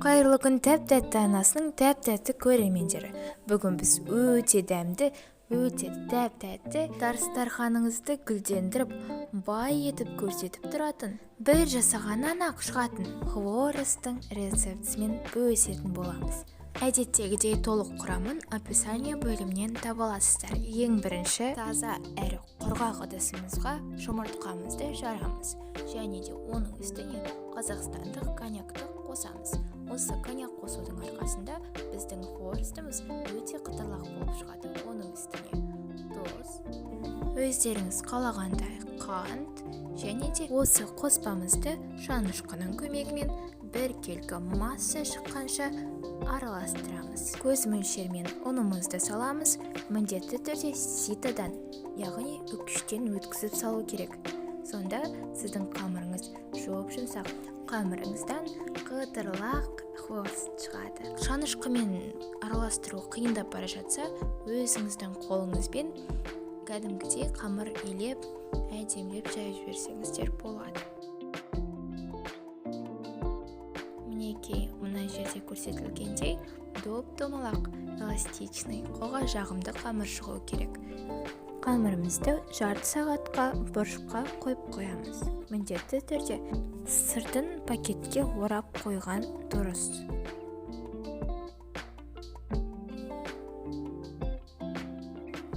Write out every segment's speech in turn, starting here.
Қайырлы күн, тәп-тәтті арнасының тәп-тәтті көрермендері! Бүгін біз өте дәмді, өте тәп-тәтті, дастарханыңызды гүлдендіріп, бай етіп көрсетіп тұратын, бір жасағаннан-ақ шығатын хворосттың рецептісімен бөлісетін боламыз. Әдеттегідей толық құрамын описание бөлімінен таба аласыздар. Ең бірінші таза әрі құрғақ ыдысымызға жұмыртқамызды жарамыз және де оның үстіне қазақстандық коньякты қосамыз. Осы коньяк қосудың арқасында біздің хворостымыз өте қытырлақ болып шығады. Оның үстіне тұз, өздеріңіз қалағандай қант және де осы қоспамызды шанышқының көмегімен біркелкі масса шыққанша араластырамыз. Көз мөлшермен ұнымызды саламыз. Міндетті түрде ситодан, яғни үкіштен өткізіп салу керек. Сонда сіздің қамырыңыз жұп-жұмсақ, қамырыңыздан қытырлақ хворост шығады. Шанышқымен араластыру қиындап бара жатса, өзіңіздің қолыңызбен кәдімгідей қамыр илеп, әдемілеп жайып жіберсеңіздер болады. Мінекей, мына жерде көрсетілгендей доп-домалақ, эластичный, қолға жағымды қамыр шығу керек. Қамырымызды жарты сағатқа бұрышқа қойып қоямыз. Міндетті түрде сыртын пакетке орап қойған дұрыс.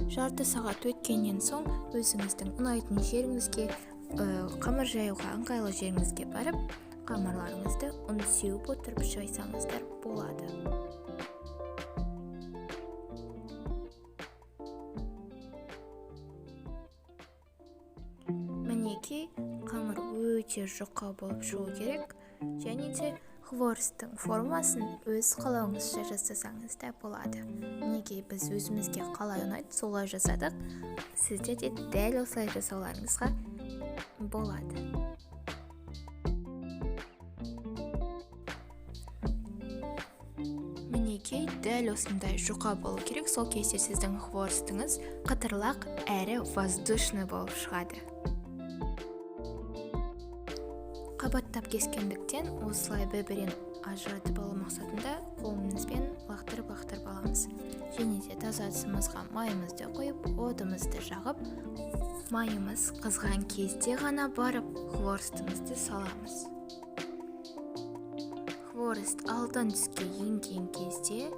Жарты сағат өткеннен соң өзіңіздің ұнайтын жеріңізге, қамыр жаюға ыңғайлы жеріңізге барып, қамырларыңызды ұн сеуіп отырып жайсаңыздар болады. Мінекей, қамыр өте жұқа болып шығу керек және де хворосттың формасын өз қалауыңызша жасасаңыз да болады. Мінекей, біз өзімізге қалай ұнайды, солай жасадық. Сіздер де дәл осылай жасауларыңызға болады. Мінекей, дәл осындай жұқа болу керек. Сол кезде сіздің хворостыңыз қытырлақ әрі воздушный болып шығады. Қабаттап кескендіктен осылай бір-бірін ажыратып алу мақсатында қолымызбен лақтырып-лақтырып аламыз. Және де таза ыдысымызға майымызды құйып, отымызды жағып, майымыз қызған кезде ғана барып хворостымызды саламыз. Хворост алтын түске енген кезде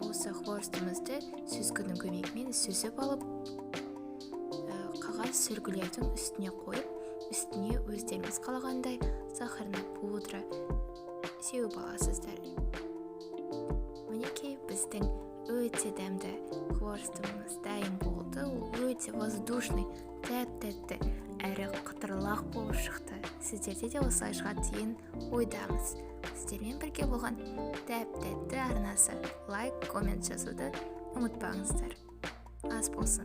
осы хворостымызды сүзгінің көмегімен сүзіп алып, қағаз сүргілердің үстіне қойып, үстіне өздеріңіз қалағандай сахарный пудра сеуіп аласыздар. Мінекей, біздің өте дәмді хворостымыз дайын болды. Ол өте воздушный, тәп-тәтті әрі қытырлақ болып шықты. Сіздерде де осылай шығады деген ойдамыз. Сіздермен бірге болған тәп-тәтті арнасы. Лайк, коммент жазуды ұмытпаңыздар. Ас болсын.